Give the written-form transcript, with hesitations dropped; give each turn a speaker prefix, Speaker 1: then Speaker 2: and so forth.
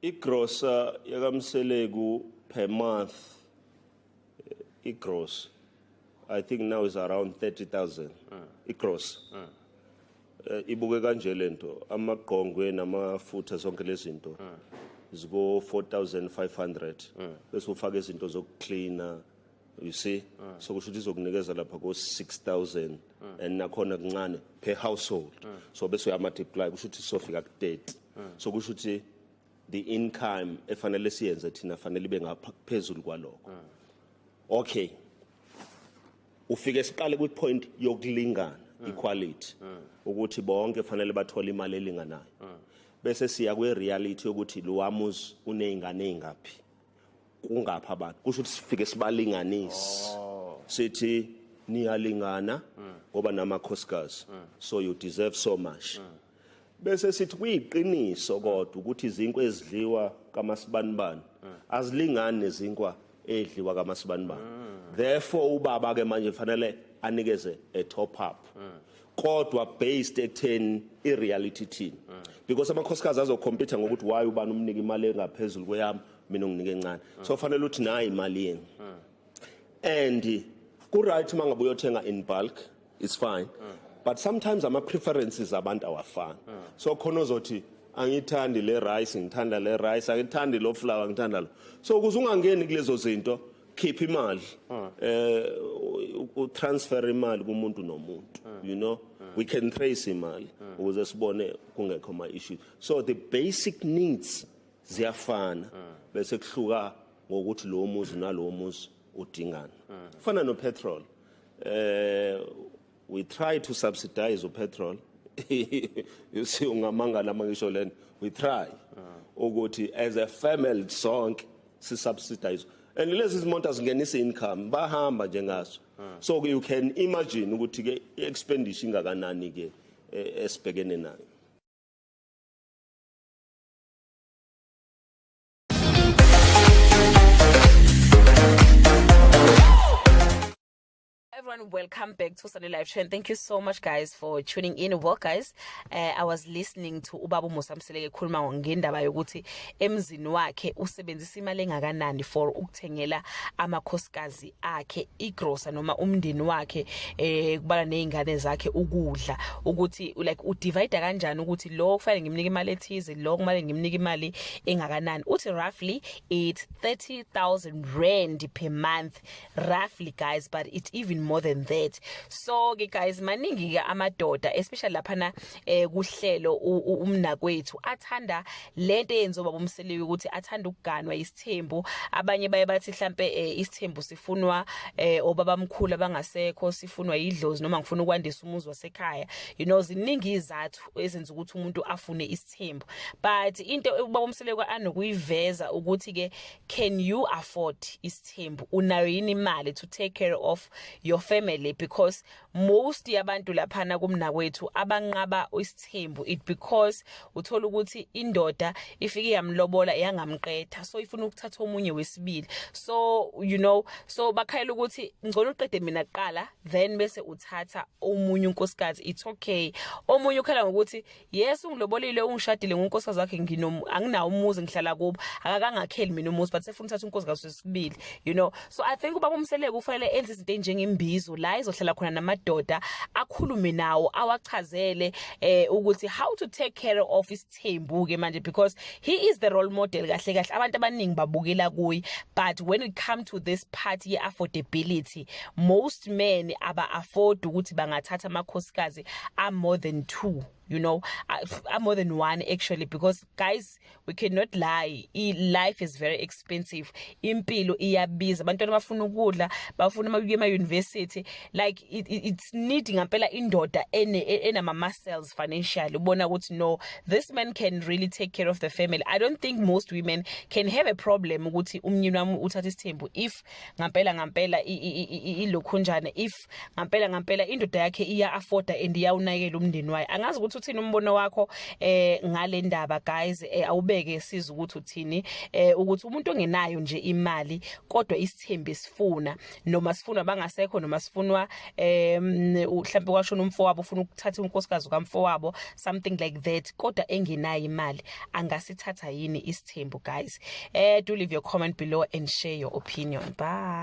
Speaker 1: Igrosa yakaMseleku per month, igross I think now is around 30,000. Igross ibuke kanje lento, amagqongwe namafutha, zonke lezi zinto ziko 4500, bese ufaka izinto zokucleana, you see, so kusho ukuthi izokunikeza lapha ko 6000 and nakhona kuncane per household. So bese uyamultiply, kusho ukuthi sofika ku 30. So kusho ukuthi the income efanele siyenze thina fanele ibe ngapha phezulu kwalokho. Okay, ufike siqale kwi point yokulingana, equality, ukuthi bonke fanele bathole imali elinganayo, bese siya kwi reality yokuthi lo wamuzi unezingane ezingaphi, kungapha abantu. Kusho ukuthi sifike sibalinganise, sithi niyalingana ngoba namakhosikazi, so you deserve so much. Bese sithi kuyiqiniso kodwa ukuthi izinkwa ezidliwa kaMasibanibani azilingani nezinkwa edliwa kaMasibanibani, therefore ubaba ke manje fanele anikeze a top up, kodwa based ekutheni i-reality thini, because amakhosikazi azocompete ngokuthi why ubani umnika imali engaphezulu kweyami, mina unginike encane. So fanele uthi nayi imali yenu and ku-right uma ngabe uyothenga in bulk, it's fine, but sometimes ama-preferences abantu awafani. So khona ozothi angithandi le rice, ngithanda le rice, angithandi lo flour, ngithanda lo. So ukuze ungangeni kulezo zinto, khipha imali, u-transfer imali kumuntu nomuntu. We can trace imali ukuze sibone kungekho ma issues. So the basic needs ziyafana, bese kuhluka ngokuthi lo muzi nalowo muzi udingana. Fana no petrol, we try to subsidize upetrol, you see. Ungamangala mangisho lena, we try ukuthi as a family sonke si subsidize, and lezi zimoto azingenisa income, bahamba njengazo. So you can imagine ukuthi ke expenditure ingakanani ke esibhekene nayo.
Speaker 2: Everyone, welcome back to Sunday Live Show and thank you so much, guys, for tuning in. Well guys, I was listening to ubaba Musa Mseleku ekhuluma ngendaba yokuthi emzini wakhe usebenzisa imali engakanani for ukuthengela amakhosikazi akhe igrosa noma umndeni wakhe, kubala nezingane zakhe, ukudla, ukuthi like udivide kanjani, ukuthi lo kufanele ngimnike imali ethize, lo kumele ngimnike imali engakanani. Uthi roughly it's R30,000 per month, roughly guys, but it's even more than that. So ke guys, maningi ke amadoda, especially laphana kuhlelo umnakwethu athanda lento eyenziwa baba uMseleku, ukuthi athanda ukuganwa isithembu. Abanye baye bathi mhlambe isithembu sifunwa obaba mkhulu abangasekho, sifunwa idlozi, noma ngifuna ukwandisa umuzi wasekhaya. Ziningi izathu ezenza ukuthi umuntu afune isithembu, but into ubaba uMseleku anokuyiveza ukuthi ke can you afford isithembu? Unayo yini imali to take care of your family? Because most yabantu laphana kumnakwethu abanqaba isithembu, it because uthola ukuthi indoda ifike yamlobola, yangamqetha, so ifuna ukuthatha omunye wesibili. So so bakhayela ukuthi ngcono uqede mina kuqala, then bese uthatha omunye unkosikazi, it's okay. Omunye ukhala ngokuthi yes, ungilobolile, ungishadile ngunkosikazi wakhe, nginom anginawo umuzi, ngihlala kubo, akakangakheli mina umuzi, but sefuna uthatha unkosikazi wesibili. So I think ubaba uMseleku kufanele enze izinto enjengembizo la izohlala khona namadoda, akhulume nawo, awachazele ukuthi how to take care of isithembu ke manje, because he is the role model kahle kahle, abantu abaningi babukela kuye. But when it come to this part ye affordability, most men aba afford ukuthi bangathatha amakhosikazi are more than two, are more than one actually, because guys, we cannot lie, life is very expensive. Impilo iyabiza, abantwana bafuna ukudla, bafuna ukuya ema university. Like it's needing ngempela indoda ene enama muscles financially, ubona ukuthi no, this man can really take care of the family. I don't think most women can have a problem ukuthi umnyeni wami uthatha isithembu if ngampela ngampela ilokhunjana, if ngampela ngampela indoda yakhe iya afforda and iyawunakela umndeni wayo. Angazi ukuthi Ukuthi uthini umbono wakho ngale ndaba, guys. Awubeke siza ukuthi uthini, ukuthi umuntu ongenayo nje imali kodwa isithembu esifuna, noma sifunwa bangasekho, noma sifunwa mhlawumbe kwashona umfowabo, ufuna ukuthatha unkosikazi kamfowabo, something like that, kodwa engenayo imali, angasithatha yini isithembu, guys? Do leave your comment below and share your opinion. Bye.